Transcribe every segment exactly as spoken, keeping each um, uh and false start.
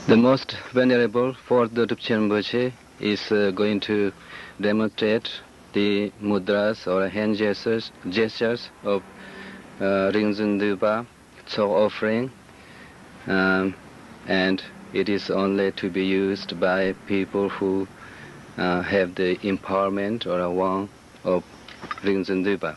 The most venerable fourth Dodrup Chenpoche is uh, going to demonstrate the mudras or hand gestures, gestures of uh, Ringzun Dupa, Tsok offering, um, and it is only to be used by people who uh, have the empowerment or a wang of Ringzun Dupa.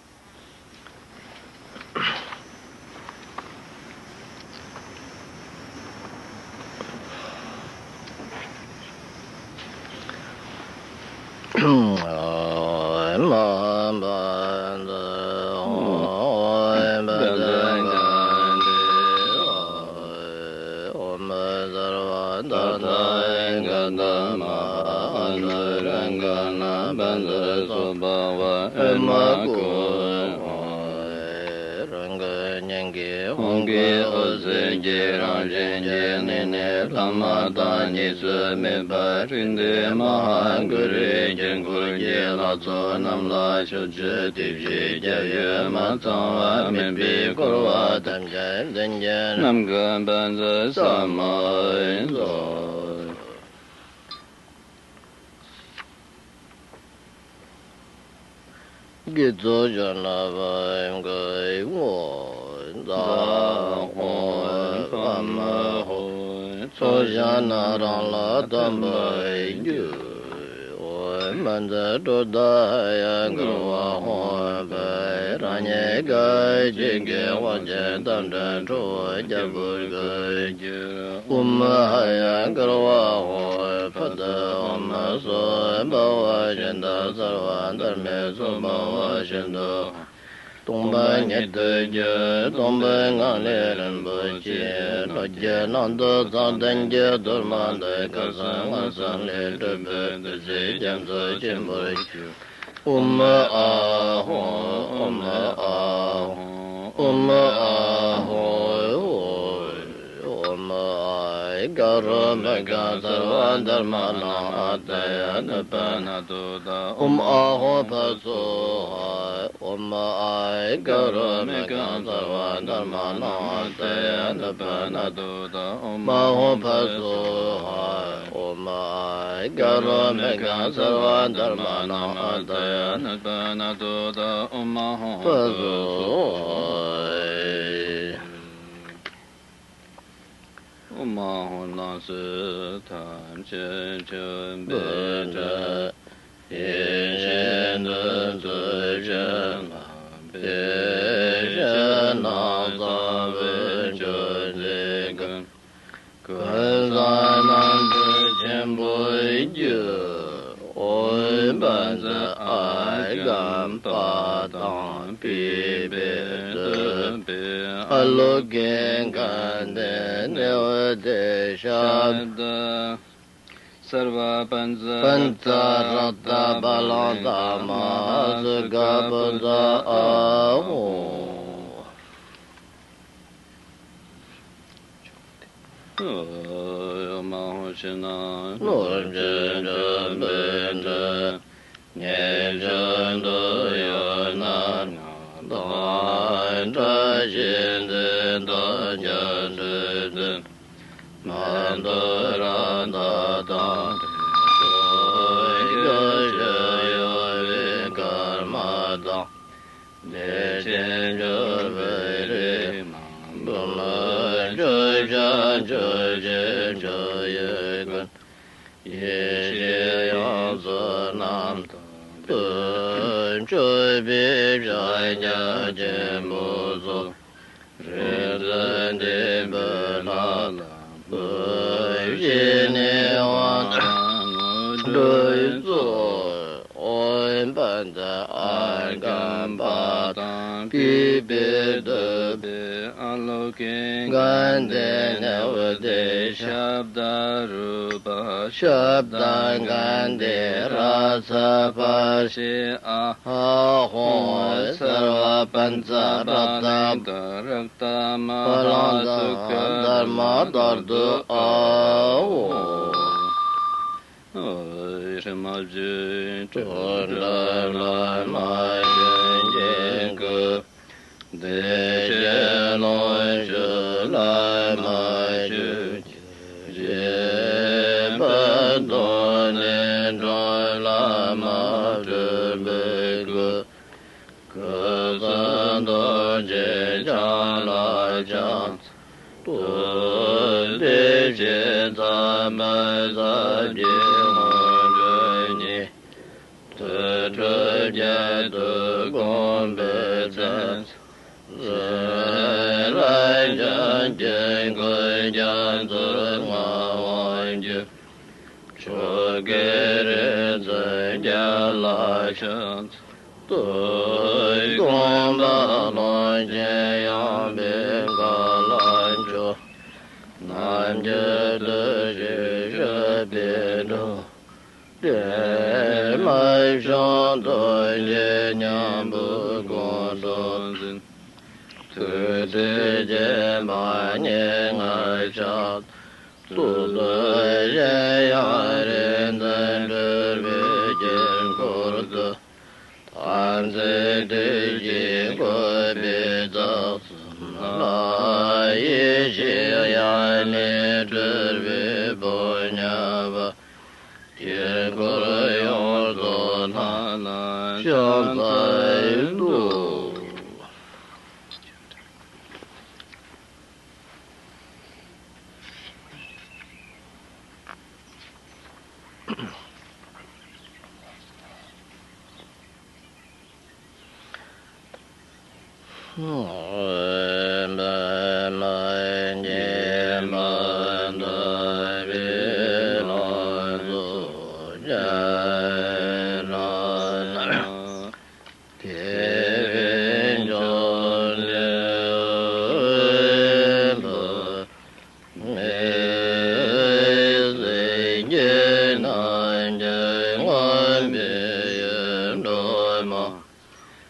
རང་གི་སྙིང་གའི་དབང་གིས་འོད་ཟེར་གྱི་རང་བཞིན་གྱིས་གནས་ནས་ལྷག་མ་དང་གཉིས་སུ་མེད་པར་རིག་འདི་མ་ཧཱ་གུ་རུའི་དཀྱིལ་འཁོར་གྱི་ལྷ་ཚོགས་རྣམས་ལ་ཕྱོགས་བཅུ་དུས་བཞིའི་རྒྱལ་ཡུལ་མ་ཚང་བ་མིན་པའི་འཁོར་བ་ཐམས་ཅད་འདུལ་གྱུར་ནམ་མཁའི་བཛྲ་ས་མ་ཡི་མཛོད། དགེ་ཚོགས་བཞག་ན་བ་གི་ངོ་། ཛཿཧོ་བཾ་ཧོ། ཚོགས་བཞག་ན་རང་ལ་ཐོབ་པར་འགྱུར། ཨོཾ་མཉྫུ་ཏོ་ཏཱ་ཡ་གུ་རུ་བ་ཧོ་ཕཊ། རང་ཉིད་ཀྱི་ཆོས་ཀྱི་དབང་ཆེན་རྟ་མགྲིན་ཁྲོ་བོའི་རྒྱལ་པོར་གྱུར། ཨོཾ་ཧ་ཡ་གུ་རུ་བ་ཧོ་ཕཊ། ཨོཾ་སྭ་བྷཱ་ཝ་ཤཱནྟ་སརྦ་དྷརྨེ་སྭ་བྷཱ་ཝ་ཤཱནྟོ། སྟོང་པ་ཉིད་དུ་གྱུར། སྟོང་པའི་ངང་ལས་རིན་པོ་ཆེ། ལྷོ་རྒྱལ་ནང་དུ་ཚངས་ལྡན་གྱི་གཏོར་མ་འདི་སྐལ་བཟང་མངོན་སུམ་ལས་གྲུབ་པའི་བདུད་རྩིའི་རྒྱ་མཚོ་ཆེན་པོར་གྱུར། ཨོཾ་ཨཱཿཧཱུྃ། ཨོཾ་ཨཱཿཧཱུྃ། ཨོཾ་ཨཱཿཧཱུྃ། ཨོཾ་ཨཱཿཧཱུྃ། ག་རོ་མི་ག་སརྦ་དྷརྨ་ནང་ཨ་ཏྱ་ནུ་པ་ན་ཏོ་ཏ། ཨོཾ་ཨཱཿཧཱུྃ་ཕཊ་སྭཱ་ཧཱ། ཨོཾ་ཨཱཿཧཱུྃ། ག་རོ་མི་ག་སརྦ་དྷརྨ་ནང་ཨ་ཏྱ་ནུ་པ་ན་ཏོ་ཏ། ཨོཾ་ཨཱཿཧཱུྃ་ཕཊ་སྭཱ་ཧཱ། ཨོཾ་ཨཱཿཧཱུྃ། ག་རོ་མི་ག་སརྦ་དྷརྨ་ནང་ཨ་ཏྱ་ནུ་པ་ན་ཏོ་ཏ། ཨོཾ་ཨཱཿཧཱུྃ་ཕཊ་སྭཱ་ཧཱ། ཨོཾ་ཨཱཿཧཱུྃ། སྣང་སྲིད་ཐམས་ཅད་མཆོད་པའི་སྒྲ། ཡེ་ཤེས་འདི་ཚོགས་ཀྱི་ལྷ་པའི་ཕྱི་ནང་གསང་བའི་མཆོད་རྫས་ཀུན། ཀུན་བཟང་རྣམ་དཔྱོད་ཆེན་པོའི་རྒྱུ། ཨོཾ་བཛྲ་ཨཱཿཧཱུྃ་པ་དང་པུཥྤེ་ཏུཥྤེ་ཨ་ལོ་ཀེ་གནྡྷེ་ནཻ་ཝི་དྱེ་ཤབྡ། སརྦ་པཉྩ་པཉྩ་རཀྟ་པཱ་ལང་ཏཱ་མ་ཧཱ་སུ་ཁ་བྷོ་ཛ་ཨཱཿཧཱུྃ། ཨོཾ་ཨཱཿཧཱུྃ། ཕྱི་ནང་ནོར་བཅུད་འགྲུབ་པའི་འབྲས། ཉེས་སྤྱོད་འདོད་ཡོད་ན་སྔགས་དང་བཀྲ་ཤིས་འཛིན་དང་བརྒྱད་ཁྲི་བཙུན། མ་འདོད་རཀྟ་དང་དྲི་ཟའི་སྐྱོ་ཤོས་གཡོ་བའི་སྐར་མ་དང་། བདེ་ཆེན་འབྱོར་བའི་རིགས་རྣམས། བུམ་མཆོད་བྱ་མཆོད་བྱེད་མཆོད་ཡོན་ཀུན། ཡེ་ཤེས་ཡོངས་སུ་རྣམ་དག་པའི། མཆོད་པའི་ཕྱག་རྒྱ་ཆེན་པོའི་ཚོགས། རིག་འཛིན་བདུད་དཔུང་ལྷ་དང་པོ། ཞི་གནས་དབང་ཐང་དངོས་གྲུབ་སྩོལ། ཨོཾ་བཛྲ་ཨཱཿཧཱུྃ་པ་དང་པུཥྤེ་ཏུཥྤེ་ཨ་ལོ་ཀེ་གནྡྷེ་ནཻ་ཝི་དྱེ་ཤབྡ་རཱུ་པ་ཤབྡ་གནྡྷེ་རཱ་ཛ་བྷཱ་ཤི་ཨཱཿཧཱུྃ། སརྦ་པཉྩ་པཉྩ་རཀྟ་པཱ་ལང་ཏཱ་མ་ཧཱ་སུ་ཁ་དྷརྨ་ཏཱ་ཏུ་ཨཱཿཧཱུྃ། ཨོ། ཧྲཱིཿ་མ་བཅུ་དྲུག་དྲུག་ལ་མ་བྱོན་གྱི་སྐུ། བདེ་གཤེགས་ལོངས་སྤྱོད་ལ་མ་བྱོན་གྱི། ཞེས་པ་དང་ནི་གྲོལ་ལ་མ་གྲོལ་བའི་སྐུ། སྐུ་གསུམ་རྡོ་རྗེ་འཆང་ལ་ཕྱག་འཚལ། རྡོ་རྗེ་ཕྱི་མཚམས་མི་ཟད་ཀྱི་དངོས་གྲུབ་བརྙེས། དུར་ཁྲོད་བརྒྱད་དུ་བསྐོར་བའི་མཚན། རིགས་ལྔ་ཀུན་གྱི་དཀྱིལ་འཁོར་རྒྱ་མཚོའི་ངང་དབང་བསྒྱུར། ཆོ་གའི་རིག་འཛིན་བརྒྱད་ལ་ཕྱག་འཚལ། དུས་གང་པ་ལོངས་སྤྱོད་ཡངས་པའི་མཁའ་ལ་མཆོད། རྣམ་འགྱུར་བདུད་བཞི་སྤྱོད་པའི་འགྲོ། དྲི་མ་ཤིང་རྡོ་རྗེ་སྙིང་པོའི་དགོངས་རྫོགས་འཛིན། ཐུགས་རྗེ་བརྒྱད་པ་ཉེར་ལྔར་ཕྱག། གཙུག་ཏོར་གཞན་ཡང་རིག་འཛིན་སྤྲུལ་པའི་དཀྱིལ་འཁོར་དུ། དམ་ཚིག་ཐུགས་ཀྱིས་བསྐོར་བའི་རྩ་གསུམ་ལ། ཡེ་ཤེས་དབྱིངས་ལས་སྤྲུལ་པའི་ཕོ་ཉ་པ། དཀྱིལ་འཁོར་ཡོངས་སུ་ལྷང་ལྷང་ཕྱག་འཚལ་ལོ།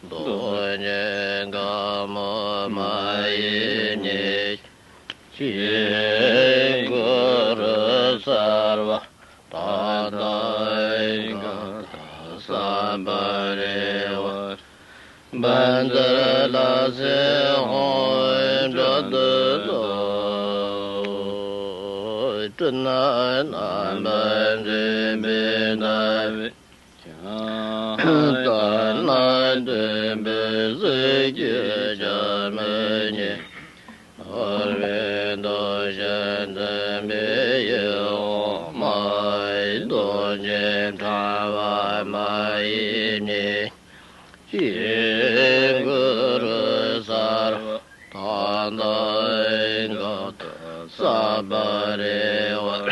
རྡོ་རྗེ་དགའ་མོ་མ་ཡེངས་ཉིད་ཀྱི་གུ་རུ་སརྦ་ད་ལྟ་ག་ད་སྭ་བྷཱ་རེ་ཝ། བཛྲ་ཏཱ་ཙི་ཧཱུྃ་ཨོཾ་ཏྲ་ཏུ་ཏོ། སྤྲིན་ནག་རྣམ་པར་འཛིན་པའི་ཟླ་བའི་ད་ན་དུད་པའི་གཟི་བརྗིད་ཆ་མེད་ཉིད། འཁོར་བའི་འདུ་ཤེས་འཛིན་པའི་ཡིད་འོང་མ། རྡོ་རྗེ་ཕྲེང་བ་མ་ཡེངས་ཉིད་ཀྱི་གུ་རུ་སརྦ་ད་ད་ག་ད་སྭ་བྷཱ་རེ་ཝ།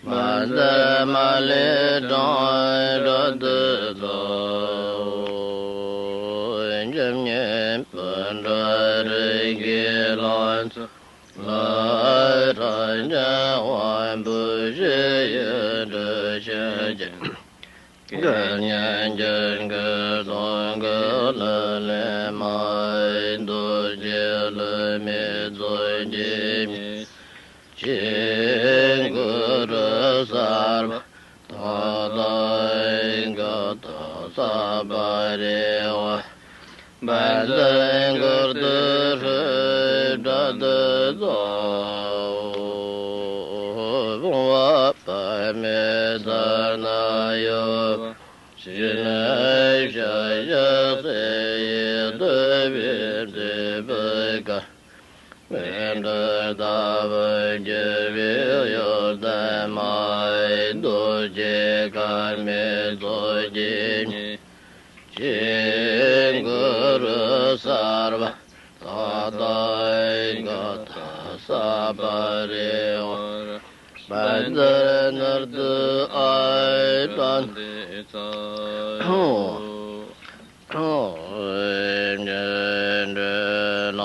བཛྲ་མ་ལེ་ཏྲཱཾ་ཏྲ་ཏུ་ཏོ། འཇམ་མཉེན་སྤུན་གྲོགས་རིགས་ཀྱི་ལང་ཚོ་ལ། ཕྲིན་ལས་དབང་པོའི་ཞི་ཡི་དྲི་ཞིམ་ཅན། སྐད་སྙན་ཅིང་གི་གདངས་ཀྱིས་ལུས་ལེན་མ། རྡོ་རྗེ་ལུས་མེད་ཚོགས་ཀྱི་མིག་ཀྱི་གུ་རུ་སརྦ་ད་ད་ག་ད་སྭ་བྷཱ་རེ་ཝ། བཛྲ་གུར་དུ་ཧྲཱིཿ་ཏྲ་ཏུ་ཏོ། བུང་བ་པདྨའི་ཚལ་ན་ཡོད་པ། ཞི་གནས་ཞལ་བཞི་གསལ་བའི་ཐུབ་པའི་མཛོད་སྤུ་ཀ། མཎྜལ་ལྟ་བུར་གྱུར་པའི་གཡོ་ཟོལ་མེད། རྡོ་རྗེ་དཀར་མོའི་ཚོགས་ཀྱིས་མཉེས། ཀྱི་གུ་རུ་སརྦ་ད་ད་ག་ད་སྭ་བྷཱ་རེ་ཝ། བཛྲ་ནཱ་རོ་ཏི་ཨཱཿཧྲཱིཿ་ཏཱ་ཏེ་ཚ། ཉན་ཐོས་ལ་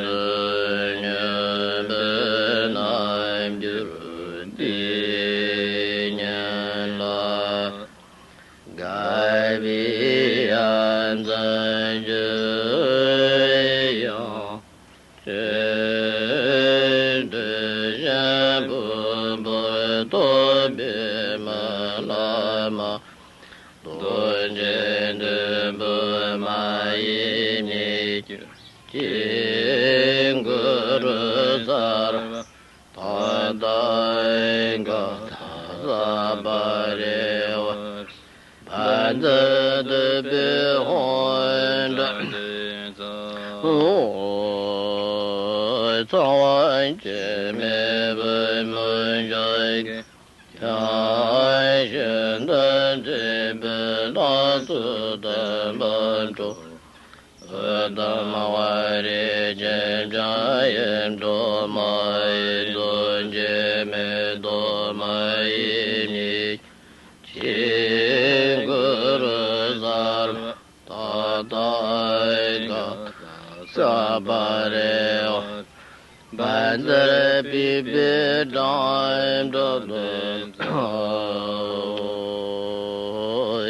སོགས་ཉན་པའི་རྣལ་འབྱོར་དེ་ཉིད་ལ། དགའ་བའི་ཡ་མཚན་ཞུ་ཡང་སྤྲུལ་པའི་ཤམ་བུ་པོ་ཐོབ་པའི་མི་ལ་མ། རྡོ་རྗེ་དྲིལ་བུ་མ་ཡེངས་ཉིད་ཀྱི་གུ་རུ་སརྦ་ད་ དང་ག་ད་ས་པ་རེ་བ། བཛྲ་དུ་བྷི་ཧོ་ཏྲ་དེ་ཚ། ཚངས་པ་འཆི་མེད་པའི་མུ་ཇ་གི་ཡང་ཤིན་ཏུ་མཁྲེགས་པའི་རྟགས་ཚུལ་བསྟན་པ་སྒྲོ། ཨུཏྤམ་ཝ་རི་བརྒྱད་བརྒྱ་ཡི་སྒྲོན་མ་ཡིས། རྡོ་རྗེ་མེ་ཏོག་མ་ཡིས་མཉེས། ཆོས་འཁོར་གསར་པ་ད་ལྟ་ག་ས་པ་རེ་བ། བཛྲ་པུཥྤེ་ཏྲ་དེ་ཚ།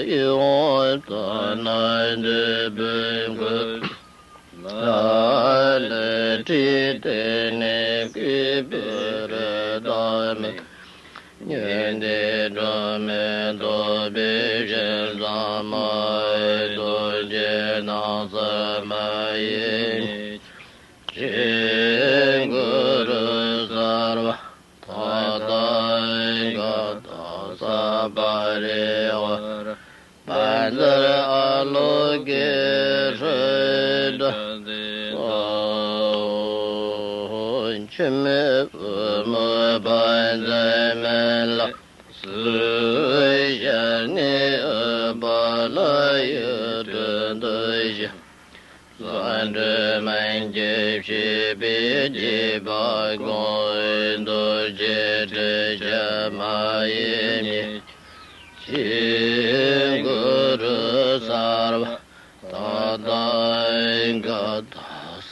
ཡི་ཧོ་ཙ་ན་དྷཱུ་པུ་ཀ་ལ་ལི་ཀྲི་ཏེ་ནི་ཀུ་པུ་རི་ཏ་མེ། ཉི་ཟླའི་སྒྲོན་མེ་ཐོགས་པའི་ཞལ་ཟམ་མ་ཡིས། རྡོ་རྗེ་སྣང་གསལ་མ་ཡིས་མཉེས། ཆོས་འཁོར་གསར་པ་ད་ལྟ་ག་ད་ས་པ་རེ་བ། བཛྲ་ཨ་ལོ་ཀེ་ཧྲཱིཿ་ཏ་དེ་ཚ། འཆི་མེད་པུས་མོ་བཛྲ་མི་ལ་སོགས་ཞལ་ནས་ཨུཏྤ་ལ་ཡི་དྲི་དང་བཅས། བསམ་གྲུབ་སྨན་གྱིས་བསྐྱེད་པའི་དགྱེས་པ་བསྐང་བའི། རྡོ་རྗེ་དྲི་ཆབ་མ་ཡིས་མཉེས། ཆོས་འཁོར་གསར་པ་ད་ལྟ་ག་ད་ས་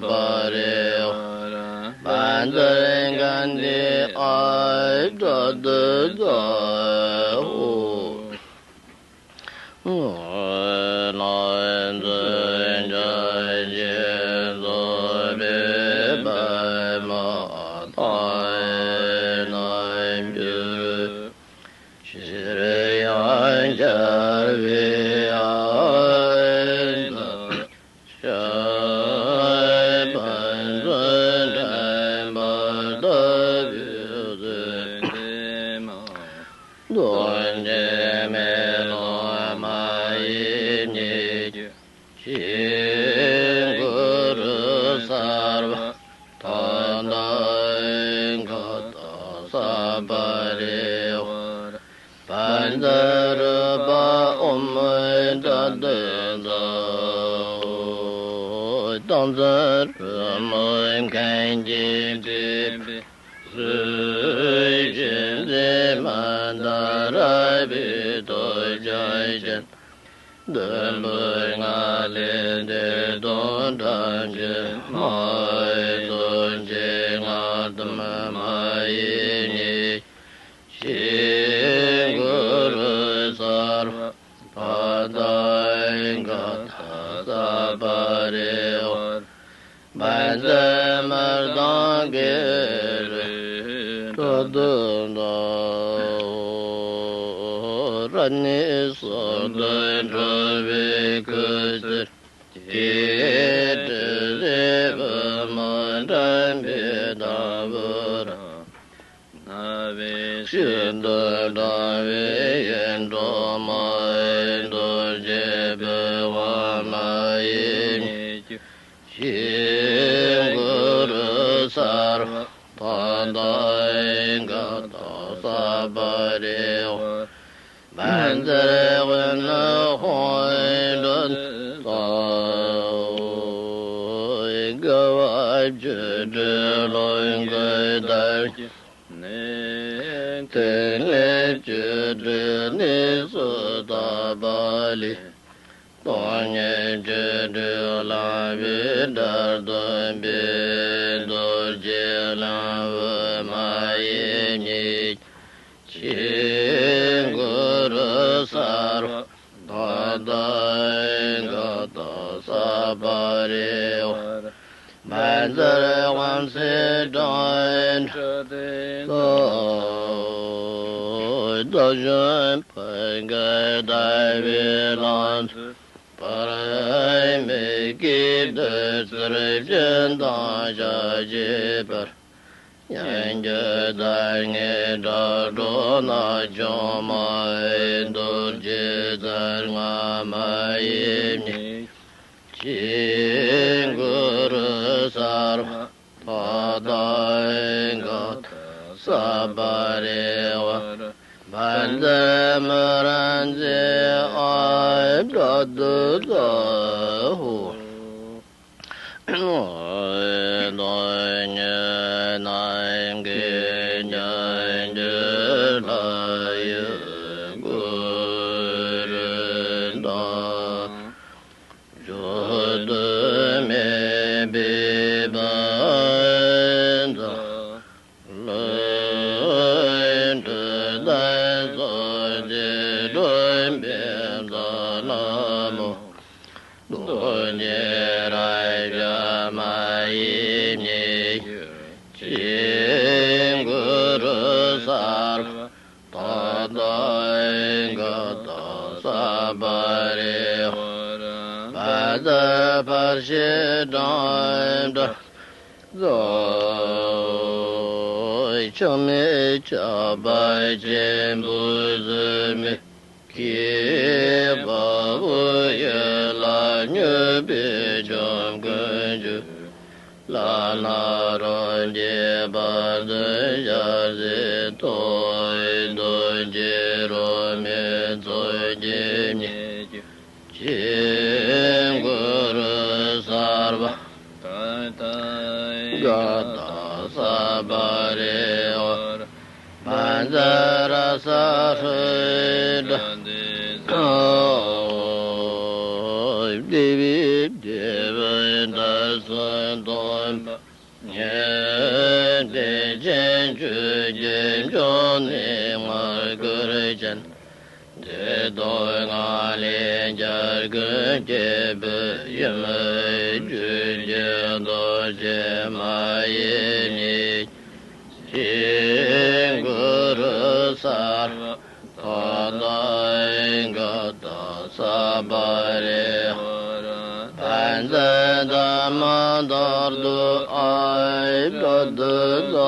པ་རེ་བ། བཛྲ་གནྡྷེ་ཨཱཿ་ཏ་དེ་ཚ། ཧོ། ནམ་མཁའ་ལྗོན་ཤིང་རྫོགས་པའི་པདྨ་དང་། རྣམ་འགྱུར་ཕྱིར་ཡང་འཆར་བའི་ཨཱཿཏ་ཤ། ཕུན་སུམ་ཚོགས་པ་ལྟ་བུའི་མཛོད་འདི་མ། རྡོ་རྗེ་མེ་ཏོག་མ་ཡིས་མཉེས། ཆོས་འཁོར་གསར་པ་ད་ལྟ་ག་ད་ས་པ་རེ་བ། བཛྲ་རཱུ་པ་ཨོཾ་ཏ་དེ་ཚ། རྟགས་མཚན་རོལ་མོ་མཁན་གྱིས་སྤྲས་པའི་གཟི་བྱིན་མཉྫ་ར་པིཏ་ལྗང་ཅན། བདུན་པོ་ལྔ་ལས་བདེ་སྟོང་ཕྲག་བཅུ་མ་ཡིས། རྡོ་རྗེ་སྔགས་ཐུན་མ་ཡིས་མཉེས། ཆོས་འཁོར་གསར་པ་ད་ལྟ་ག་ད་ས་པ་རེ་བ། བཛྲ་མུར་དང་གུ་རུ་ཏྲ་དེ་ཚ། རབ་གནས་གསུམ་དུ་འགྲོ་བའི་སྐུ་ཚེར་གྱི་དྲི་ཟའི་པུས་མོ་འགྲམ་པའི་ལྟ་བུ་ར། རྣ་བའི་ཤིན་ཏུ་དྲང་བའི་ཡིད་འཕྲོག་མ་ཡིས། རྡོ་རྗེ་པི་ཝང་མ་ཡིས་མཉེས། ཆོས་འཁོར་གསར་པ་ད་ལྟ་ག་ད་ས་པ་རེ་བ། བཛྲ་ཝཱ་ཎཱི་ཧཱུྃ་ཏ་དེ་ཚ། དགའ་བ་བཅུ་དྲུག་ལོངས་སྐུ་ལྟར་གྱུར་ནས། ཐིག་ལེ་བཅུ་དྲུག་གནས་སུ་དག་པ་ལས། སྟོང་ཉིད་བཅུ་དྲུག་བླ་མའི་གྲལ་སྟོན་པའི། རྡོ་རྗེ་གླིང་པུས་མ་ཡིས་མཉེས། ཆོས་འཁོར་གསར་པ་ད་ལྟ་ག་ད་ས་པ་རེ་བ། བཛྲ་དབང་ཕྱུག་ཏྲ་ཏྲ་དེ་ཚ། རྟ་ཞོན་ཕུད་ཀྱི་ཟླ་བའི་ལང་ཚོ། པདྨའི་སྐད་དུ་ཚུར་སྤྱན་དང་ཞབས་ཀྱི་བར། སྙན་བརྒྱུད་དར་ལྔའི་སྒྲ་སྒྲོགས་ནག་ཆུང་མ། རྡོ་རྗེ་རྩེ་ལྔ་མ་ཡིན་མི། ཇི་གུ་རུ་སརྦ་ད་ཏ་ཨེ་ཀ་ཏ་ས་པ་རི་ཝཱ་ར་བཛྲ་མུ་ར་ཛི་ཨ་ཏྲ་ཏུ་ཏ་ཧོ། ཏོག་ཉིད་ནམ་མཁའི་སྙན་བརྒྱུད་ལ་ཡི་གུ་རུ་དང་། བརྗོད་དུ་མེད་པའི་ཕན་མཛད་ལུས་འདྲེན་ལ་སོགས་ཀྱིས་སྒྲོན་མེ་མཛད་ན་མོ། རྡོ་རྗེ་རཀྵ་མ་ཡིན་མི། ཇི་གུ་རུ་སརྦ་ད་ཏ་ཨེ་ཀ་ཏ་ས་པ་རི་ཝཱ་ར་བཛྲ་པར་ཤྲཱི་ཏ་ཨེ་ཏྲ་ཙོ། ཆགས་མེད་ཆགས་པ་ཆེན་པོ་བཟོད་མེད་ཀྱི་དཔའ་བོ་ཡུལ་ལ་མྱུར་བའི་འབྱུང་ཀུན་འཇུག་ལག་ན་རོ་བརྒྱའི་དཔལ་ལྡན་ཞལ་གཟིགས་ཐོབ། རྡོ་རྗེ་རོ་མའི་ཚོགས་ཀྱིས་མཉེས། ཇི་གུ་རུ་སརྦ་ད་ཏ་ཨེ་ཀ་ཏ་ས་པ་རི་ཝཱ་ར་བཛྲ་ས་ཧྲཱིཿ་ཏ་ཏེ་བི་དེ་བི་དཱ་སུ་སྟོན་པ་ཉིད། བདེ་ཆེན་ཆོས་ཀྱི་འབྱུང་གནས་མངལ་སྐོར་ཅན། བདེ་སྟོང་ངང་ལས་རྒྱལ་ཀུན་སྐྱེད་པའི་ཡུམ། ཆོས་ཀྱི་རྡོ་རྗེ་མ་ཡིན་ཉིད། ཇི་གུ་རུ་སརྦ་ད་ཏ་ཨེ་ཀ་ཏ་ས་པ་རི་ཝཱ་ར་བཛྲ་དྷརྨ་ཏ་ཏུ་ཨ་ཏྲ་ཏུ་ཏ་ཧོ།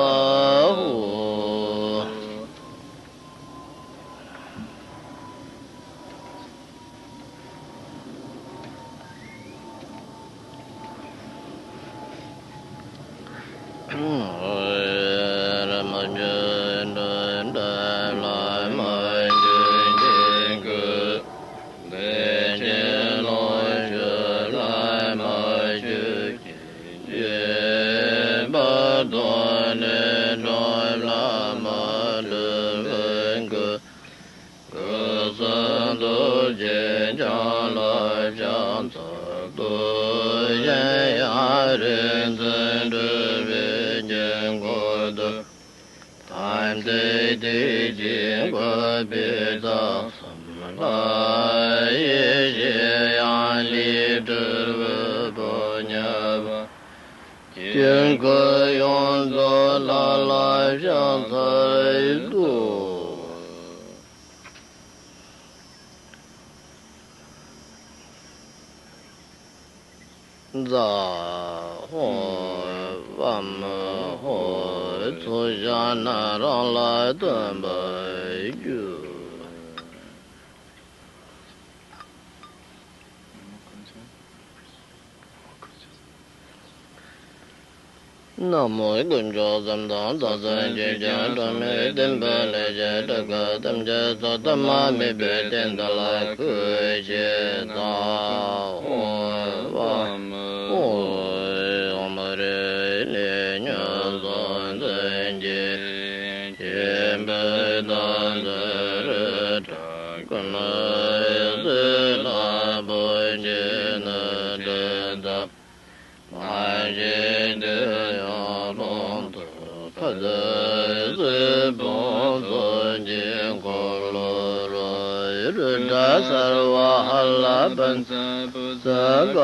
སྐུ་གསུང་ཐུགས་རྗེ་འཆང་ལ་ཕྱག་འཚལ་ལོ། གཞན་ཡང་རིག་འཛིན་སྤྲུལ་པའི་དཀྱིལ་འཁོར་དུ། དམ་ཚིག་ཐིག་གཅིག་བཀོད་པའི་རྩ་གསུམ་ལ། ཡེ་ཤེས་དབྱིངས་ལས་སྤྲུལ་པའི་ཕོ་ཉ་པ། དཀྱིལ་འཁོར་ཡོངས་རྫོགས་ལྷ་ལ་ཕྱག་འཚལ་ལོ། ཛཿཧོཿ་ཝཾ་ཧོཿ། ཚོགས་ཞིང་ནི་རང་ལ་སྟོན་པར་འགྱུར། ན་མོ་དཀོན་མཆོག་གསུམ་དང་རྩ་བརྒྱད་ཀྱི་སྤྲིན་ཕྲ་མོས་བརྟེན་པའི་ལས་ཀྱི་སྒྲ་སྐད་ཐམས་ཅད་ཚོགས་ཐ་མ་མེད་པའི་རྟེན་འདི་ལ་གུས་ཞེས་ཛཿཧོཿ་ཝཾ་ཧོཿ། ཨོཾ་རི་ལས་ཉོན་སྲོག་འཛིན་གྱི་སྐྱེས་བུ་དང་ཚེ་རིང་སྐྲ་ཀུན་ནས་བསིལ་ལ་བོད་ཀྱི་ནི་དྲི་ཟ། མ་ཤེས་དེ་ཡང་ལོང་དུ་ཕ་དེ་སྲིད་ཕུང་ཚོགས་ཀྱི་འཁོར་ལོ་རུ། རུ་དྲ་སརྦ་ཧ་ལ་པཉྩ་བུ་ཙ་ག་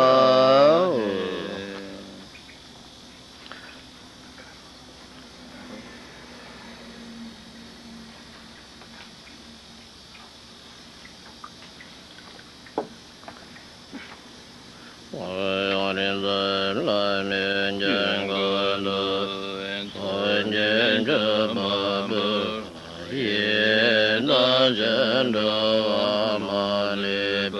ཧོཿ། ཡོངས་རིག་འཛིན་བླ་མའི་དཀྱིལ་འཁོར་དུ། ཚོགས་ཀྱི་ མ་བུ་ཡི་དང་བཅས་འགྲོ་བ་མ་ལུས་པ།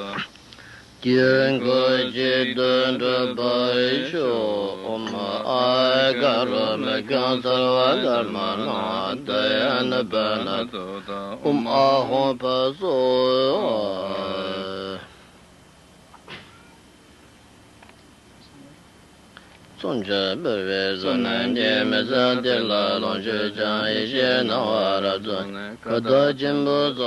དཀྱིལ་འཁོར་གཅིག་ཏུ་འགྲོ་བར་ཤོག་ཨོཾ་ཨཱཿ་ག་རོ་མི་གང་སརྦ་དྷརྨ་ཎཱ་ཧ་ཏ་ཡ་ནུ་པ་ཎ་ཏོ་ཏ། ཨོཾ་ཨཱཿཧཱུྃ་ཕཊ་སྭཱ་ཧཱ། མཚོན་ཆ་འབར་བའི་གཟུགས་སྣང་གིས། མི་བཟད་དེ་ལ་ལོངས་སྤྱོད་ཅིང་། ཡེ་ཤེས་སྣང་བ་རབ་རྫོགས་ནས། ཀ་དག་ཆེན་པོའི་ས་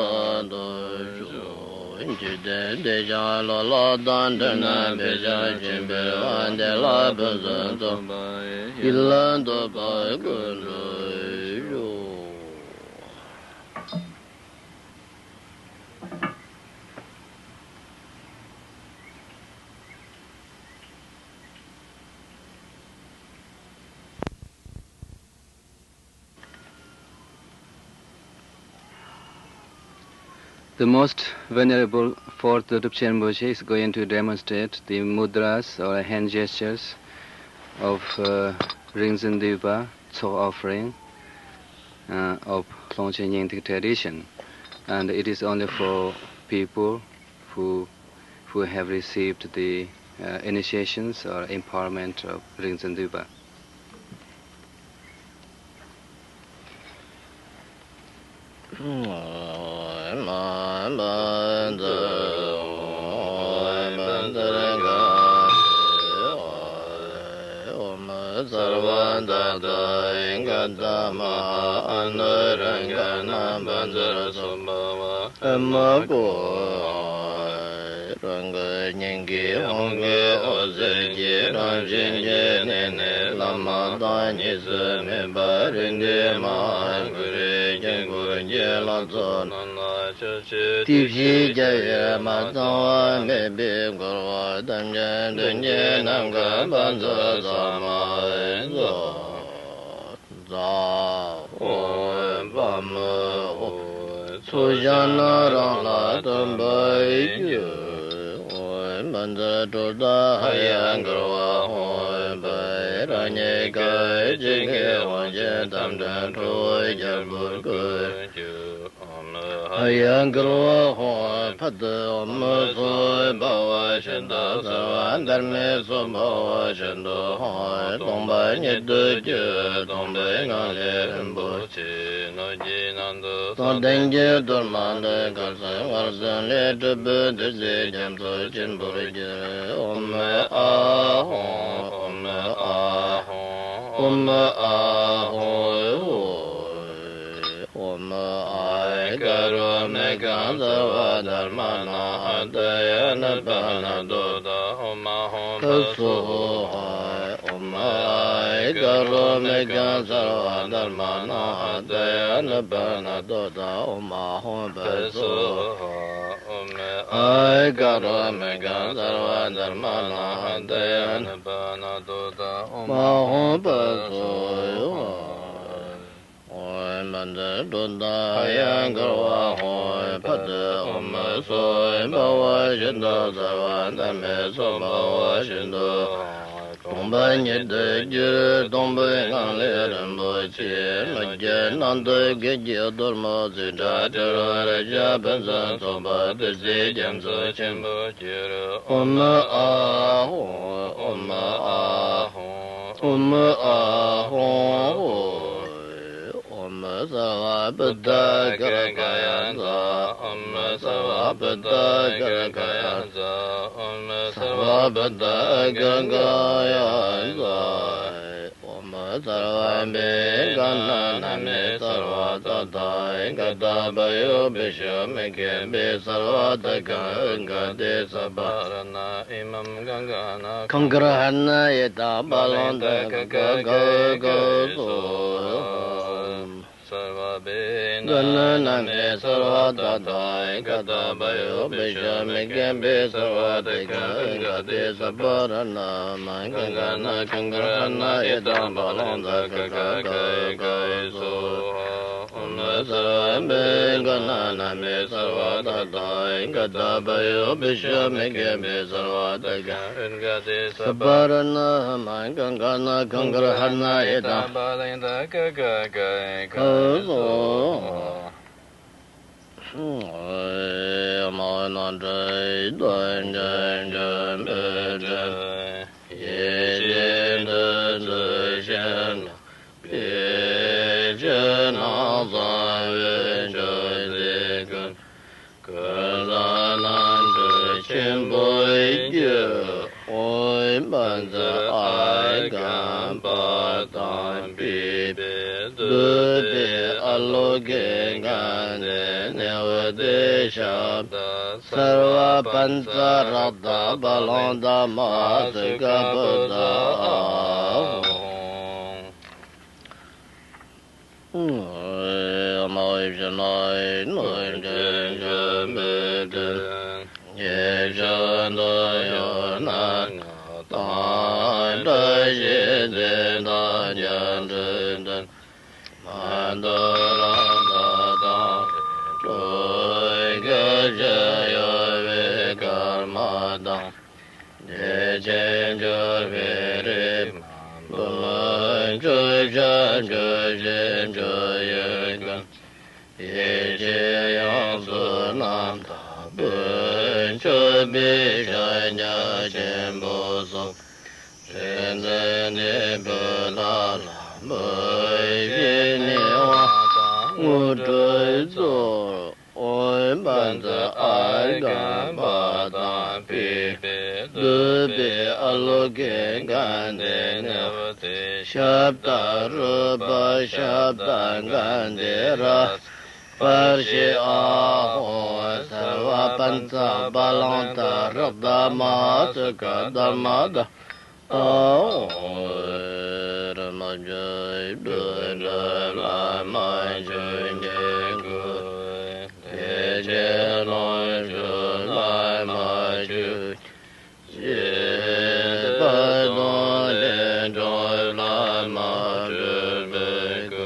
དང་ཕྱོགས། འཇིག་རྟེན་འདས་ཀྱང་ལོ་ལ་དང་། འགྲོ་རྣམས་འཕེལ་ཞིང་ཕྱིར་འབུལ་བ། དེ་ལ་ཕུན་སུམ་ཚོགས་པ་ཡི། ཡིད་ལ་འདོད་པ་ཀུན་འགྲུབ་ཤོག The Most Venerable Fourth Dodrup Rinpoche is going to demonstrate the mudras or hand gestures of uh, Ringzin Dwupa, Tsok offering uh, of Longchen Nyingtik tradition. And it is only for people who, who have received the uh, initiations or empowerment of Ringzin Dwupa. རང་གི་སྙིང་གའི་ཧཱུྃ་གི་འོད་ཟེར་གྱིས། རང་བཞིན་གྱི་གནས་ནས་བླ་མ་དང་གཉིས་སུ་མེད་པ་རིགས་མཐུན་མ་ཧཱ་གུ་རུའི་དཀྱིལ་འཁོར་གྱི་ལྷ་ཚོགས་རྣམས་ལ་ཕྱག་བགྱིས་ཏེ། ཕྱིའི་རྒྱལ་བས་མ་ཚང་བ་མེད་པའི་འཁོར་བ་ཐམས་ཅད་མདུན་གྱིས་ནམ་མཁའ་བར་དུ་ཐོགས་པ་ཡིན། ཛཿཧཱུྃ་བཛྲ་ཧཱུྃ་པདྨ་ཧཱུྃ། ཚོགས་ཞིང་རྣམས་རང་ལ་ཐོབ་པར་ཤོག་ཨོཾ་མཉྫུ་ཏྲཱུ་ཏ་ཧ་ཡ་གར་བ་ཧཱུྃ་ཕཊ། རང་ཉིད་སྐད་ཅིག་གིས་དབང་ཆེན་རྟ་མགྲིན་ཁྲོ་བོའི་རྒྱལ་པོར་བསྐུལ། ཧ་ཡ་གར་བ་ཧཱུྃ་ཕཊ། ཨོཾ་སྭ་བྷཱ་ཝ་ཤུདྡྷ་སརྦ་དྷརྨེ་སྭ་བྷཱ་ཝ་ཤུདྡྷོ་ཧཱུྃ། སྟོང་པ་ཉིད་དུ་གྱུར། སྟོང་པའི་ངང་ལས་རིན་པོ་ཆེ། ནོར་གྱི་ནང་དུ་སྟོང་ལྡན་གྱི་གཏོར་མ་འདི། གར་སོན་བར་སོན་ལས་སྒྲུབ་པའི་བདུད་རྩིའི་རྒྱ་མཚོ་ཆེན་པོར་གྱུར། ཨོཾ་ཨཱཿཧཱུྃ། ཨོཾ་ཨཱཿཧཱུྃ། ཨོཾ་ཨཱཿཧཱུྃ་ཧཱུྃ། ཨོཾ་ཨཱཿཧཱུྃ་ག་རོ་མི་གང་སརྦ་དྷརྨ་ཎཱ་ཧ་ཏ་ཡ་ནུ་པ་ཎ་ཏོ་ཏ། ཨོཾ་ཨཱཿཧཱུྃ་ཕཊ་སྭཱ་ཧཱ། ཨོཾ་ཨཱཿཧཱུྃ་ག་རོ་མི་གང་སརྦ་དྷརྨ་ཎཱ་ཧ་ཏ་ཡ་ནུ་པ་ཎ་ཏོ་ཏ། ཨོཾ་ཨཱཿཧཱུྃ་ཕཊ་སྭཱ་ཧཱ། ཨོཾ་ཨཱཿཧཱུྃ་ག་རོ་མི་གང་སརྦ་དྷརྨ་ཎཱ་ཧ་ཏ་ཡ་ནུ་པ་ཎ་ཏོ་ཏ། ཨོཾ་ཨཱཿཧཱུྃ་ཕཊ་སྭཱ་ཧཱ། ཨོཾ་མཉྫུ་ཏྲཱུ་ཏ་ཧ་ཡ་གར་བ་ཧཱུྃ་ཕཊ། ཨོཾ་སྭ་བྷཱ་ཝ་ཤུདྡྷ་སརྦ་དྷརྨེ་སྭ་བྷཱ་ཝ་ཤུདྡྷོ་ཧཱུྃ། སྟོང་པ་ཉིད་དུ་གྱུར། སྟོང་པའི་ངང་ལས་རིན་པོ་ཆེ། ནོར་གྱི་ནང་དུ་བགེགས་ཀྱི་གཏོར་མ་ཚེག་དྲག་དྲིལ་བུ་རེག་བྱ་ཕུན་སུམ་ཚོགས་པ་བདུད་རྩིའི་རྒྱ་མཚོ་ཆེན་པོར་གྱུར། ཨོཾ་ཨཱཿཧཱུྃ། ཨོཾ་ཨཱཿཧཱུྃ། ཨོཾ་ཨཱཿཧཱུྃ་ཧཱུྃ། ཨོཾ་སརྦ་བུདྡྷ་གྷྲ་གྷ་ཡ་སྭཱ་ཧཱ། ཨོཾ་སརྦ་བུདྡྷ་གྷྲ་གྷ་ཡ་སྭཱ་ཧཱ། ཨོཾ་སརྦ་བུདྡྷ་གྷྲ་གྷ་ཡ་སྭཱ་ཧཱ། ཨོཾ་སརྦ་བི་གྷ་ཎཱ་ཎཱ་མེ་སརྦ་ཏ་ཐཱ་ག་ཏ་བ་ཡོ་བི་ཤྭ་མི་ཁེ་བྷེ་སརྦ་ཏ་ཁཱ་ག་ཏེ་སརྦ་ར་ཎཱ་ཨི་མཾ་གྷ་གྷ་ཎ་ཁཾ་གྲ་ཧ་ཎ་ཡི་དང་བ་ལོང་ཏ་གྷ་གྷ་གྷ་གྷ་སྭཱ་ཧཱ། སརྦ་བི་གྷ་ཎཱ་ཎཱ་མེ་སརྦ་ཏ་ཐཱ་ག་ཏ་བ་ཡོ་བི་ཤྭ་མི་ཁེ་བྷེ་སརྦ་ཏ་ཁཱ་གྷ་ཏེ་སརྦ་ར་ཎཱ་མ་གྷ་གྷ་ཎ་ཁཾ་གྲ་ཧ་ཎ་ཡི་དང་བ་ལོང་ཏ་གྷ་གྷ་གྷ་གྷ་སྭཱ་ཧཱ། ཨོཾ་ སརྦ་བིགྷྣ་ནཱ་མི་སརྦ་ཏ་ཐཱ་ག་ཏ་བྷ་ཡོ་བི་ཤ་མི་ཁེ་བི་སརྦ་ཏ་ཀ་ཨི་ཀ་ཏེ་སརྦ་ར་ཎ་མ་ཀ་ཀ་ན་ཀ་ག་ར་ཧ་ན་ཡེ་ཏ་པ་ལེ་ཏ་ཀ་ཀ་ཀ་ཀ་སོ། མ་ན་དྲི་དོན་ཅན་ཅན་མི་དྲན། ཡེ་ཤེས་འདི་ཚུལ་ཤེས་ན། པི་ཅི་ན་ས་བོན་ཆུ་སྲིན་ཀུན། ཀུན་བཟང་རྣམ་འཕྲུལ་ཆེན་པོའི་རྒྱུ། ཨོཾ་བཛྲ་ཨཱརྻ་གམ་པ་དང་པུཥྤེ་བདུག་སྤོས་ཨ་ལོ་ཀེ་གནྡྷེ་ནཻ་ཝི་དྱེ་ཤབྡ་སརྦ་པཉྩ་རཀྟ་བ་ལང་ཏ་མ་ཧཱ་སུ་ཀ་བུདྡྷ་ཨཱཿཧཱུྃ། མ་ཧེ་ཤ་ན་ཧེ་ནོ་ཅན་ཅན་མི་དྲན། ཉེ་ཤ་ད་ཡོ་ན་ང་དང་། བཀྲ་ཤིས་ཚེ་དང་མཉམ་པར་ལྡན། མ་ཏ་ར་ཏ་དང་། ཀྲོ་ག་ཞ་ཡོ་བི་ཀརྨ་དང་། བདེ་ཆེན་ཇོ་བོའི་རིག་མ་བུ་མོ་ཆུ་བྱ་ཆུ་ཤིང་ཆུ་ཡུག་ཀུན། ཡེ་ཤེས་དབྱིངས་སུ་རྣམ་དག་པོས། མཆོད་པའི་ཕྱག་རྒྱ་ཆེན་པོ་སོགས། རིག་འཛིན་འབྲས་བུ་ལ་ལ་འབུལ། ཞི་གནས་དབང་ཐང་དངོས་གྲུབ་སྩོལ། ཨོཾ་བཛྲ་ཨཱརྻ་གམ་པ་དང་པུཥྤེ་བདུག་སྤོས་ཨ་ལོ་ཀེ་གནྡྷེ་ནཻ་ཝི་དྱེ་ཤབྡ་རཱུ་པ་ཤབྡ་གནྡྷེ་རཱ་ཛ་སྤར་ཤི་ཨཱཿཧཱུྃ། སརྦ་པཉྩ་བ་ལང་ཏ་རཀྟ་མ་ཧཱ་སུ་ཀ་དྷརྨ་ཏ་ཨཱཿཧཱུྃ། རིན་པོ་ཆེའི་སྤྲིན་བྲལ་བླ་མ་ཆོས་ཀྱི་སྐུ། བདེ་ཆེན་ལོངས་སྤྱོད་བླ་མ་ཆོས་ཀྱི་སྐུ། བདེ་བ་དང་ལས་སྐྱོང་བླ་མ་སྤྲུལ་པའི་སྐུ།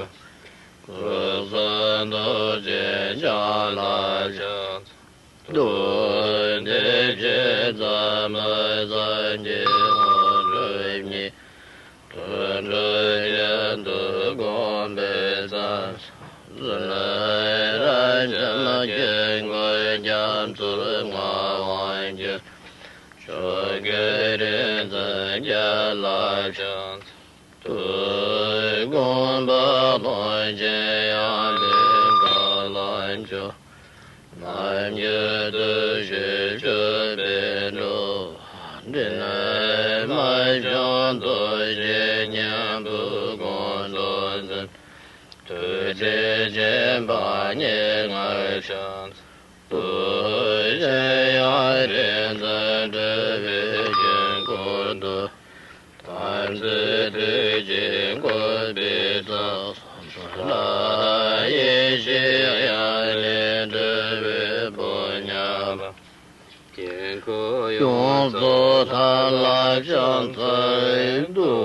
སྐུ་གསུང་ཐུགས་རྗེ་འཆང་ལ་ཕྱག་འཚལ་ལོ། བདེ་ཆེན་ཟབ་མོ་སངས་རྒྱས་དངོས་གྲུབ་བརྙེས། དུད་འགྲོ་གཞན་དུ་དགོངས་པའི་མཚམས་སུ། རབ་འབྱམས་དཀྱིལ་འཁོར་རྒྱ་མཚོའི་ངང་དབང་བསྒྱུར། ཆོས་སྐུའི་རིག་འཛིན་རྒྱ་ལ་ཕྱག་འཚལ་ལོ། དགོངས་པ་ལྷུན་གྱིས་ཡངས་པའི་མཁའ་ལ་མཆོད། རྣམ་འགྱུར་བདུད་བཞི་སྤྱོད་པའི་འགྲོ་བ། སྒྲིབ་གཉིས་མ་བྱང་རྡོ་རྗེ་སྙིང་པོའི་དགོངས་རྫོགས་འཛིན། ཐུགས་རྗེ་ཆེན་པོ་སྙན་ངག་ཕྱག་འཚལ་ལོ། གཞན་ཡང་རིག་འཛིན་སྤྲུལ་པའི་དཀྱིལ་འཁོར་དུ། དམ་ཚིག་ཐུགས་རྗེས་བསྐོར་བའི་ཚོགས། ལྷ་ཡེ་ཤེས་དབྱིངས་ལས་སྤྲུལ་པའི་ཕོ་ཉ་པ། དཀྱིལ་འཁོར་ཡོངས་སུ་ཐམས་ལ་ཕྱག་འཚལ་ལོ།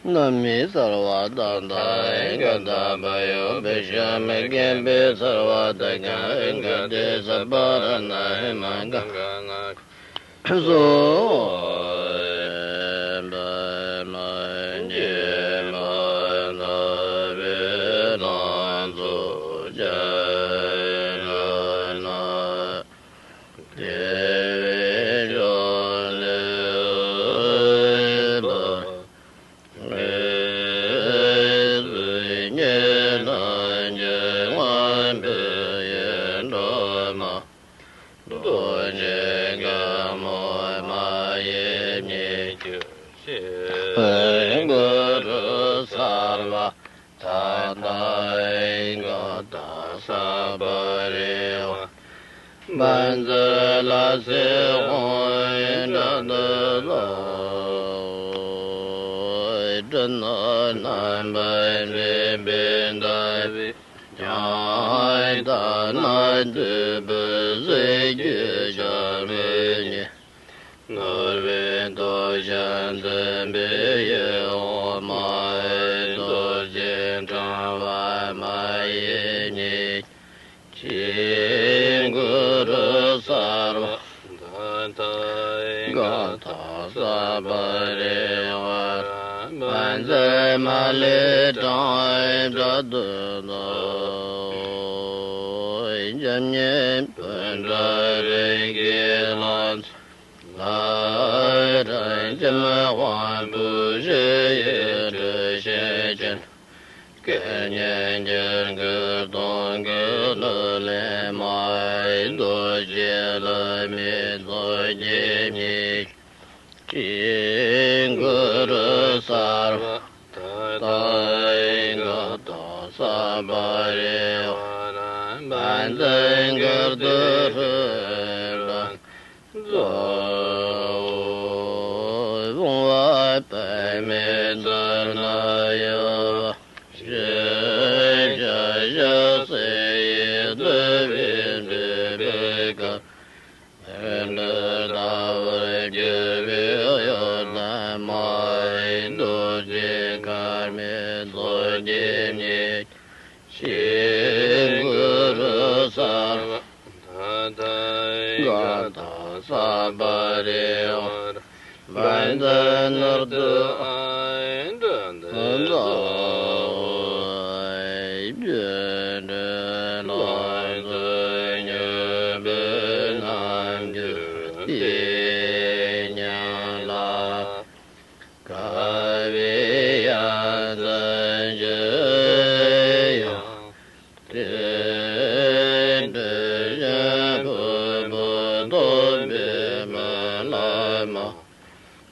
ན་མི་སརྦ་ཏ་ཐཱ་ག་ཏ་བྷ་ཡོ་བི་ཤ་མི་ཁེ་བི་སརྦ་ཏ་ཀ་ཨི་ཀ་ཏེ་སརྦ་ར་ཎ་མ་ཀ་ཀ་ན་སོ། པདྨ་འཇིགས་མེད་ལྟ་བུའི་ལང་ཚོ་རྒྱ་གར་ན། དེ་བས་ཕྱོགས་ལས་འོད་འབར། ངེས་པའི་ཉི་ཟླ་འཇིགས་དབང་པོའི་སྒྲོལ་མ། རྡོ་རྗེ་གང་མོ་མ་ཡི་མྱུ་གུ་ཞེས། གུ་རུ་སརྦ་ད་ཐཱ་ཨི་ཀ་ཏ་ས་པ་རི་ཝཱ། བཛྲ་ལ་སིདྡྷི་ཧཱུྃ་ཏ་ཏ་ལ། སྤྲིན་ནག་རྣམ་པར་འཁྲིགས་པའི་ཟླ་བའི་ཉི་ཟླ་ན་བདུད་པོའི་གཟི་བརྗིད་འཆར་མེད་ཉི། ནོར་བུའི་ཐོག་ཞལ་འཛིན་པའི་ཡིད་འོང་མ་ཧེ་ཏོ། པ་རེ་བ་ར། བཛྲ་མ་ལས་གྲངས་བྲལ་དུ་འདུ། སྐྱབས་མཉེས་པུ་ཊ་རེ་ཀེ་ལ། ལ་ར་ཅི་མ་དབང་པོ་ཞི་ཡི་དྲི་ཤེས་ཅན། སྐད་སྙན་འགྱུར་གྱི་སྟོང་གི་ལུ་ལས་མ་ཡི་རྡོ་རྗེ་ལ་མེ་ཚོགས་རྒྱལ་མཉེས། ཞིང་གུ་རུ་སརྦ་ད་ཐཱ་ཡི་ག་ཏ་སརྦ་རེ་བ་ར། བཛྲ་གར་དྷུ་རུ་ཏྲ་ཛོ། བུང་བ་པདྨའི་ཚལ་ན་ཡོད་པ། ཞེས་བྱ་ཞལ་གསེར་ཡིས་བཏུད་པའི་སྤྲུལ་པའི་སྐུ། ལྷ་འདྲེ་ལྟ་བུར་གྱུར་པའི་གཡོ་ཟླ་མ་ཡི་རྡོ་རྗེ་དཀར་མོའི་ཚོགས་ཀྱིས་མཉེས། ཞིང་གུ་རུ་སརྦ་ད་ཐཱ་ཡི་ག་ཏ་སརྦ་རེ་བ་ར། བཛྲ་ནཱ་རོ་ཏ་ཨ་ཡི་ཏྲ་ཏི་ཛོ། བཅུ་དྲུག་ལང་ཚོ་མྱུར་བའི་རྣམ་འགྱུར་དེ་ཉིད་ལ། དགའ་བའི་ཡ་མཚན་ཅི་ཡང་དེ་འདྲའི་ཕུང་པོ་སྟོང་པའི་རྨི་ལམ།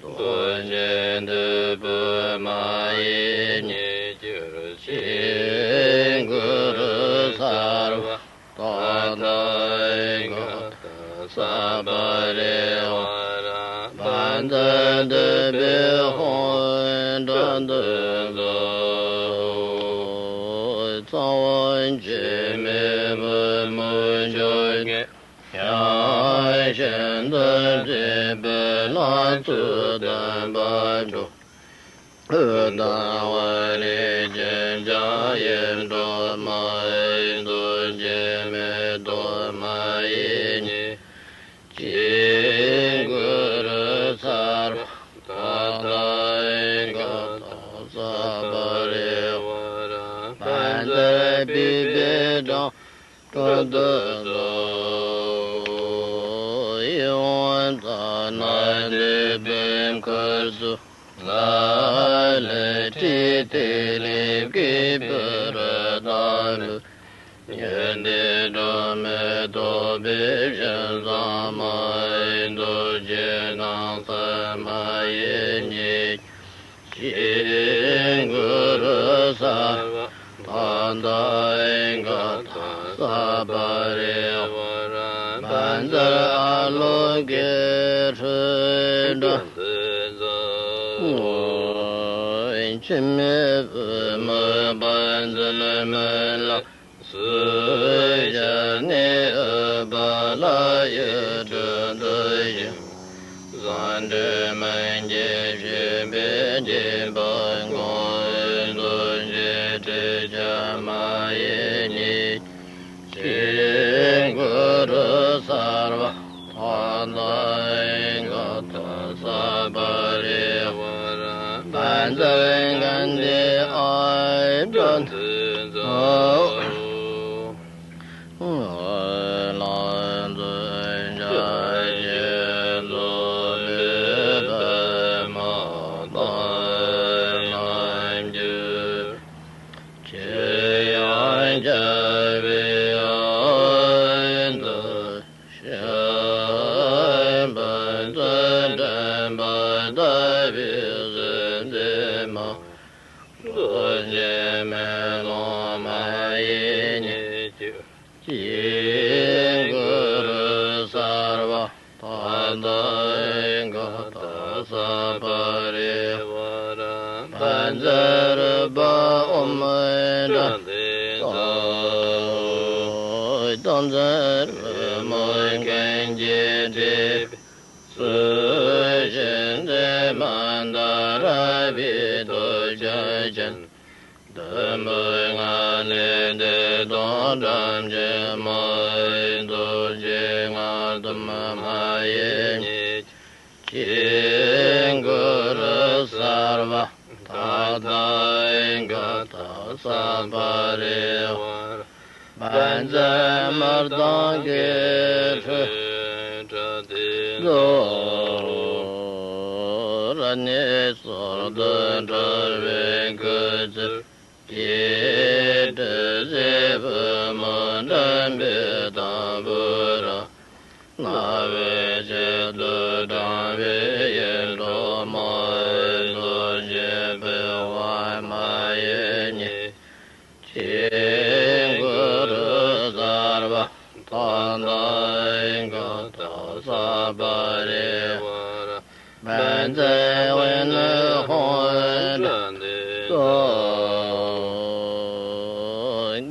རྡོ་རྗེ་འདོད་པའི་མ་ཡིས་མཉེས་གྱུར་ཅིག་ཞིང་གུ་རུ་སརྦ་ད་ཐཱ་ཡི་ག་ཏ་སརྦ་རེ་བ་ར། བཛྲ་འདོད་པའི་ཧཱུྃ་ཏྲ་ཏི་ཛོ། ཚངས་དབྱངས་འཆི་མེད་པུས་མོ་འཇོ་སྒེག་ཡངས་ཤིང་འདུ་འཛི་པའི་ལྷ་ཚོགས་བསྟན་པ་འགྲོ། ཨུཏྤལ་ཝཱ་ལི་ཅན་ལྕགས་ཡི་སྒྲོལ་མ་ཡིས། རྡོ་རྗེ་མེ་ཏོག་མ་ཡིས་མཉེས་ཞིང་གུ་རུ་སརྦ་ད་ཐཱ་ཡི་ག་ཏ་སརྦ་རེ་བ་ར། བཛྲ་པུཥྤེ་ཏྲ་ཏི་ཛོ། ཡིད་འོང་ཙ་ན་དུད་འགྲོའི་ཁུར་ཚོས་ལ་ལུ་ཁྲིད་དེ་ལེགས་བསྐུལ་པུ་ར་ཏ་ལུ། ཉི་ཟླའི་སྒྲོན་མེ་ཐོགས་པའི་ཞལ་བཟང་མ་ཡིས། རྡོ་རྗེ་སྣང་གསལ་མ་ཡིས་མཉེས། ཞིང་གུ་རུ་སརྦ་ད་ཐཱ་ཡི་ག་ཏ་སརྦ་རེ་བ་ར། བཛྲ་ཨ་ལོ་ཀེ་ཧྲཱིཿ་ཏྲ་ཏི་ཛོ། འཆི་མེད་པུས་མོའི་བཛྲ་མི་ལ། གཟུགས་ཅན་ནི་ཨུཏྤ་ལ་ཡི་སྤྲིན་དུ་བཞེངས། བཟང་པོའི་མིང་གིས་བྱེད་པའི་སྦྱིན་པ་སྐོང་བའི། རྡོ་རྗེ་ཁྲི་ཆེན་མ་ཡིས་མཉེས་ཞིང་གུ་རུ་སརྦ་ད་ཐཱ་ཡི་ག་ཏ་སརྦ་རེ་བ་ར། བཛྲ་ཀཱནྟི་ཨ་ཡི་ཏྲ་ཏི་ཛོ། ལང་ཚོའི་འཇའ་ཆེན་ཚོགས་པའི་པདྨ་ལྟར་རྣམ་འགྱུར། ཆོས་དབྱིངས་རྒྱ་བའི་དབྱིངས་སུ་ཞིང་ཕུན་སུམ་འགྲིམ་པ་ལྟ་བུའི་གཟི་བརྗིད་མ། རྡོ་རྗེ་མེ་ལོང་མ་ཡིས་མཉེས་གྱུར་ཅིག་ཞིང་གུ་རུ་སརྦ་ད་ཐཱ་ཡི་ག་ཏ་སརྦ་རེ་བ་ར། བཛྲ་རཱུ་པ་ཨོཾ་ཏྲ་ཏི་ཛོ། སྟོབས་ལྡན་རོལ་མོའི་རྒྱན་གྱིས་སྤྲས་པའི། གཟི་བྱིན་མཛེས་མ་མནྡ་ར་བའི་ཐོད་སྐྱེས་ཅན། བདུན་པོའི་ངང་ལས་བདེ་སྟོང་སྒྲོམ་བཞིན་མ། རྡོ་རྗེ་མངོན་སྟོབས་མ་ཡིས་མཉེས། ཞིང་གུ་རུ་སརྦ་ད་ད་ཨི་ག་ད་ས་པ་རི་ཝ་ར་བཛྲ་མུར་དང་གི་ཧྲཱིཿ་ཏྲ་ཏི་ཛོ་ར་ནི་སོར་དུ་འགྲོ་བའི་སྐུ་ཚེ། ཡེ་དྲི་ཟའི་བུ་མོ་འགྲམ་པའི་དང་པོ་ར། རྣ་བའི་བྱད་དུ་དྲངས་པའི་ཡིད་འཕྲོག་མ། རྡོ་རྗེ་ཕུར་བ་མ་ཡི་ཉིད། ཞིང་གུ་རུ་སརྦ་ད་ད་ཨི་ག་ད་ས་པ་རི་ཝ་ར་བཛྲ་ཝེ་ནི་ཧཱུྃ་ཏྲ་ཏི་ཙོ།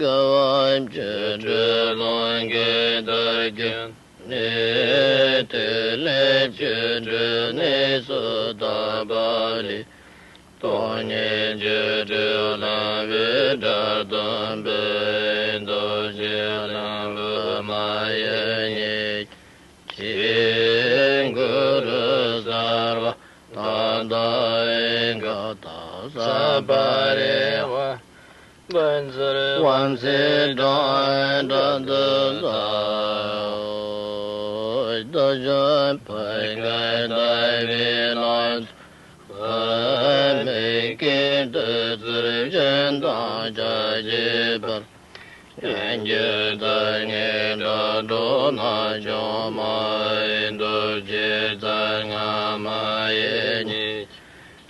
དགའ་བ་བཅུ་དྲུག་ཀློང་གི་དར་རྒྱས་ནས། ཐིག་ལེ་བཅུ་དྲུག་གནས་སུ་དག་པ་ལས། སྟོང་ཉིད་བཅུ་དྲུག་བླ་མའི་སྒྲ་དང་བུ། རྡོ་རྗེ་ལྷུན་པོ་མ་ཡི་ཉིད། ཞིང་གུ་རུ་སརྦ་ད་ད་ཨི་ག་ད་ས་པ་རི་ཝ་ར་བཛྲ་བམ་སེ་ཏྲ་ཏྲ་ཏུ་ཙ། རྡོ་རྗེ་ཕུར་ཁ་ཟླ་བའི་ལག། པདྨའི་སྐད་དུ་ཚུལ་བཞིན་དང་ཕྱག་བགྱིས་པར། ཡང་བསྐྱར་ལྟར་ངེས་དགྲ་སྒྲོགས་ནག་ཕྱོགས་མ། རྡོ་རྗེ་རྩེ་ལྔ་མ་ཡི་ཉིད།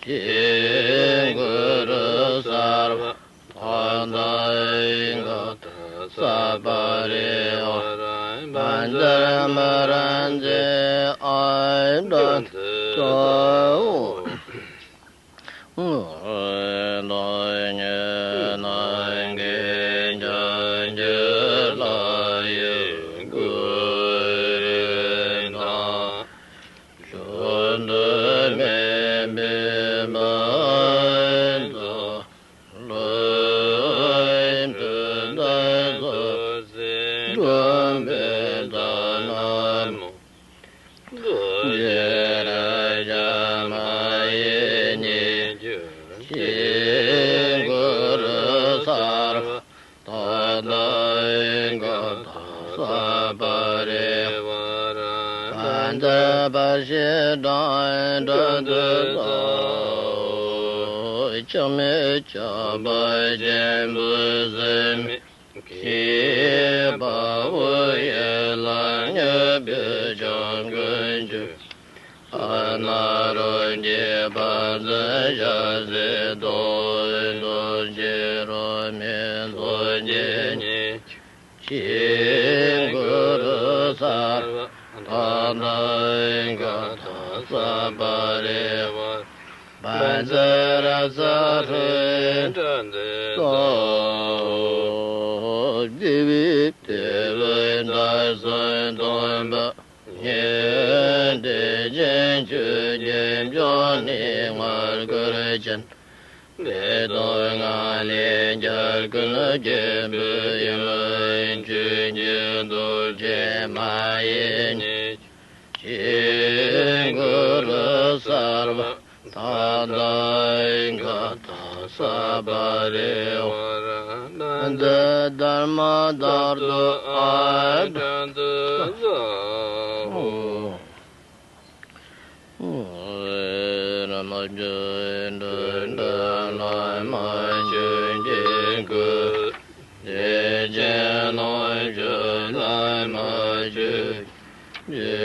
ཞིང་གུ་རུ་སརྦ་ད་ད་ཨི་ག་ད་ས་པ་རི་ཝ་ར་བཛྲ་མུ་ར་ཛེ་ཨ་ཏྲ་ཏི་ཙོ། བདག་ཉིད་ནམ་མཁའི་ཁྱབ་འཇུག་ལྷ་ཡི་སྐུ་རུ་དང་། བྱུང་དུ་སྨིན་པའི་བུམ་ཚོགས། ལྷུན་པོའི་དུས་སུ་སྲིད་སྒྲོན་པའི་བདག་ཉིད་མོ། རྡོ་རྗེ་རེག་བྱ་མ་ཡི་ཉིད། ཞིང་གུ་རུ་སརྦ་ད་ད་ཨི་ག་ད་ས་པ་རི་ཝ་ར་བཛྲ་བར་ཤ་ཏྲ་ཏྲ་ཏུ་ཙོ། ཆགས་མེད་ཆགས་པ་ཆེན་པོའི་ཟེར་མེད། ཁྱད་པར་དབུ་ཡི་ལ་སྙོད་པའི་ལྗང་ཁུ་ཆུ། ཨ་ན་རོ་ཀྱི་བ་ཛ་ཞབས་ཀྱུ་ཏོ། རྡོ་རྗེ་རོ་མའི་མཚོ་སྐྱེས་ཉིད། ཞིང་གུ་རུ་སརྦ་ད་ད་ཨི་ག་ད་ས་པ་རི་ཝ་ར་བཛྲ་རཀྵ་ཧྲཱིཿ་ཏྲ་ཏི་ཙོ། བདེ་བའི་དེ་བས་མཐར་སོན་སྟོན་པ་ཉིད། བདེ་ཆེན་ཆོས་ཀྱི་འབྱུང་གནས་མངལ་སྐོར་ཅན། བདེ་སྟོང་ངང་ལས་རྒྱལ་ཀུན་སྐྱེད་པའི་ཡུམ། ཆོས་ཀྱི་རྡོ་རྗེ་མ་ཡི་ཉིད། ཞིང་གུ་རུ་སརྦ་ད་ད་ཨི་ག་ད་ས་པ་རི་ཝ་ར་བཛྲ་དྷརྨ་ཏ་ཏུ་ཨ་ཏྲ་ཏི་ཙོ། རྨད་བྱུང་འབྲིང་གྲས་བླ་མ་ཆོས་ཀྱི་སྐུ། དེ་ཕྱིར་ནང་བཞུགས་བླ་མ་ཆོས་ཀྱི་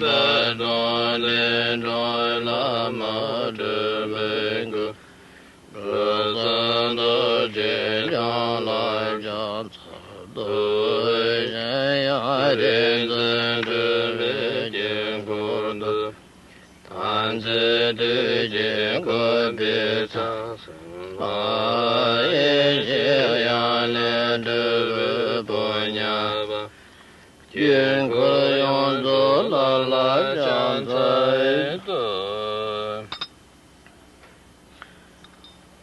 དཔལ་དང་། དེ་འཕྲོས་བླ་མ་སྤྲུལ་པའི་སྐུ། གྲུབ་ཐོབ་རྡོ་རྗེ་འཆང་ལ་ཕྱག་འཚལ་ཏོ། གཞན་ཡང་རིག་འཛིན་སྤྲུལ་པའི་དཀྱིལ་འཁོར་དུ། དམ་ཚིག་ཐུགས་ཀྱིས་བཀུག་པའི་ཚངས་པ་ཡེ་ཤེས་དབྱིངས་ལས་སྤྲུལ་པའི་ཕོ་ཉ་པ། དཀྱིལ་འཁོར་ཡོངས་རྫོགས་ལ་ལ་ཕྱག་འཚལ་ཏོ།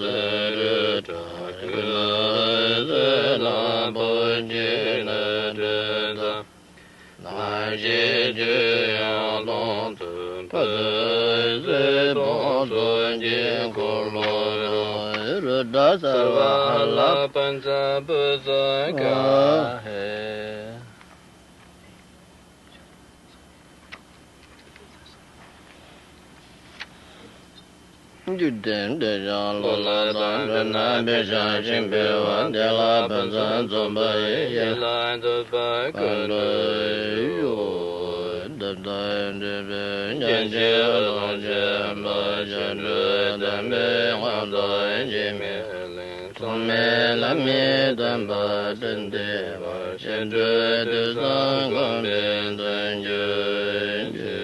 ཚེ་རུ་དྲག་ཀུན་ནས་ཟས་དང་བུ་གཅིག་ནས་བྲེལ་ཙམ། ནང་ཞིག་རྒྱུ་ཡང་སྟོང་དུ་འཕེལ། སྲིད་པ་ཚོགས་ཀྱི་འཁོར་ལོ་རུ། རུ་དྲག་སརྦ་ལ་པཉྩ་བུ་ཙ་ག་ཧེ། འཇིག་རྟེན་འདིར་ཡང་བློ་ལ་དང་འདྲེས་ན་འབད་བྱ་ཞིང་འཕེལ་བ། དེ་ལ་ཕན་ཚུན་འཛོམས་པ་ཡི། ཡིད་ལ་འདོད་པ་ཀུན་འགྲུབ་ཡོད། འདི་ལྟར་འདོད་པའི་སྐྱེ་མཆེད་ལོངས་སྤྱོད་པ། བྱང་ཆུབ་བདེན་པའི་མངོན་རྟོགས་འཇིགས་མེད་གླིང་། ཐོགས་མེད་བླ་མའི་བསྟན་པ་སྤྲིན་བདས་པ། བྱིང་འགྲོལ་དུས་གསུམ་གོམས་པས་མཐུན་གྱུར་ཅིག།